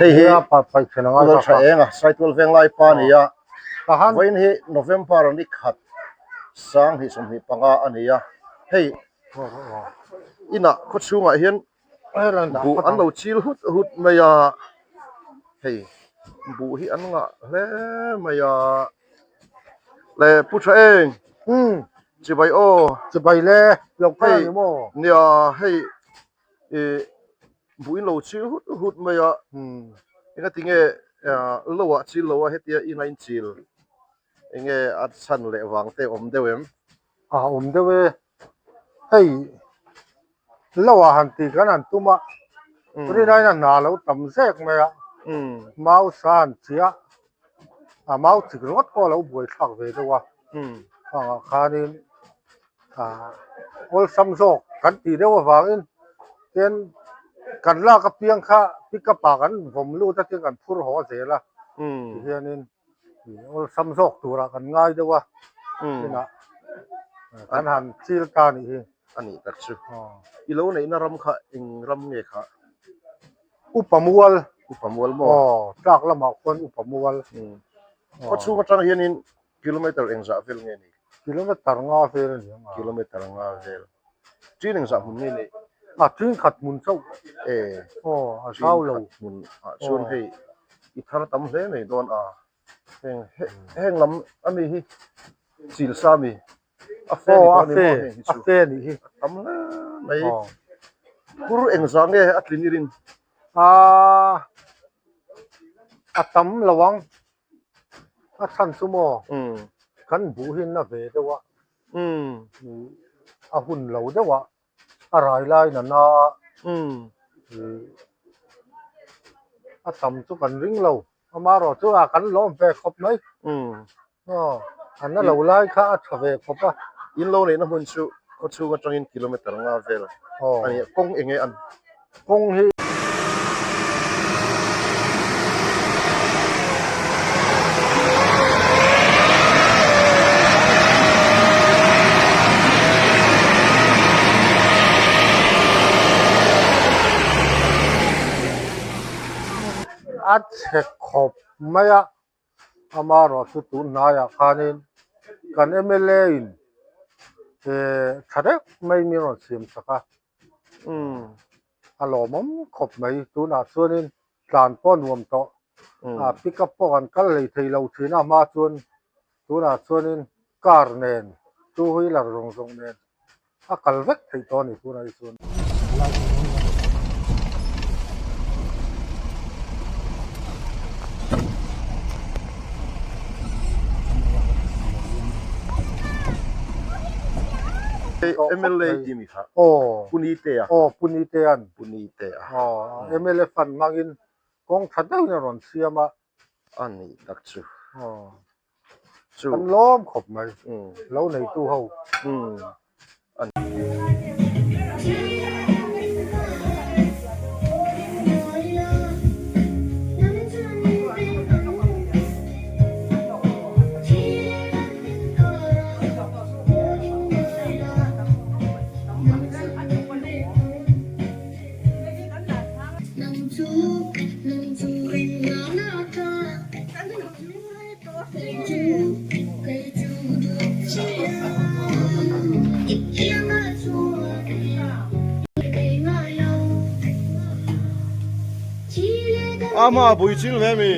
Hei hi Pu Tha Enga Saitual Venglai pa a ni a, vawiin hi November ni khat 2025 a ni a, hei inah khawchhungah hian buh an lo chil hut hut mai a, hei buh hi an ngah hle mai a, le Pu Tha Eng chibai aw chibai le lo kal a ni maw? Nia hei Ih buh in lo chil hut hut mai a engati nge lo ah chil lo a hetia in a in chil enge a chhan leh vang te awm deuh em? A awm deuh e, hei lo ah han tih kan han tum a rinaiin a hna lo tam zek mai a mau sa han chiah a mau chik ringawt pawh a lo buaithlak ve deuh a hangah khanin ah awlsam zawk kan tih deuh avangin tin kan lak apiang kha pickup ah kan vawm lut a tin kan phur haw zel a tihianin awlsam zawk turah kan ngai deuh a inah kan han chil ta a nih hi. A nih tak chu. I lo neihna ram kha eng ram nge kha? Upa mual. Upa mual maw? Aw, tlak lamah khuan upa mual. Khawchhung atang hianin Kilometer engzah vel nge ni? Kilometer nga vel a ni ang a. Kilometer nga vel. Ṭin engzah hmun nge ni? A ṭin khat hmun chauh. E. Aw, a zau lo. Ṭin khat hmun ah chuan hei i thar tam hle mai dawn a. Heng heng lam a mi hi chil sa mi a fe ni tawh a ni maw heng hi chu. A fe a nih hi. A tam hle mai. Phur engzah nge a tlin i rin? A a tam lo ang. A chhan chu maw kan buh hi na ve deuh a, a hun lo deuh a, a rai lai na na a, a tam chu kan ring lo, amaherawh chu a kan lawm ve khawp mai, aw a na lo lai kha a tha ve khawp a. In lo neihna hmun chu khawchhung atangin kilometer nga vel a ni a, kawng eng nge an? Kawng hi. A chhe khawp mai a, amaherawh chu tun hnaiah khanin kan mla in tha deuh mai min rawn siam sak a. A lawmawm khawp mai tunah chuanin tlan pawh a nuam tawh a pickup pawh kan kal hlei thei lo thin a hma chuan tunah chuanin car nen two wheeler zawng zawng nen a kal vek theih tawh a ni tunah hi chuan. MLA tih mi kha Aw Pu Nitea Aw Pu Nitea'n Pu Nitea Aw MLA fund hmangin kawng tha deuhin a rawn siam a. A nih tak chu. Aw Kan lawm khawp mai lo neitu ho. Ama bui chil ve mi.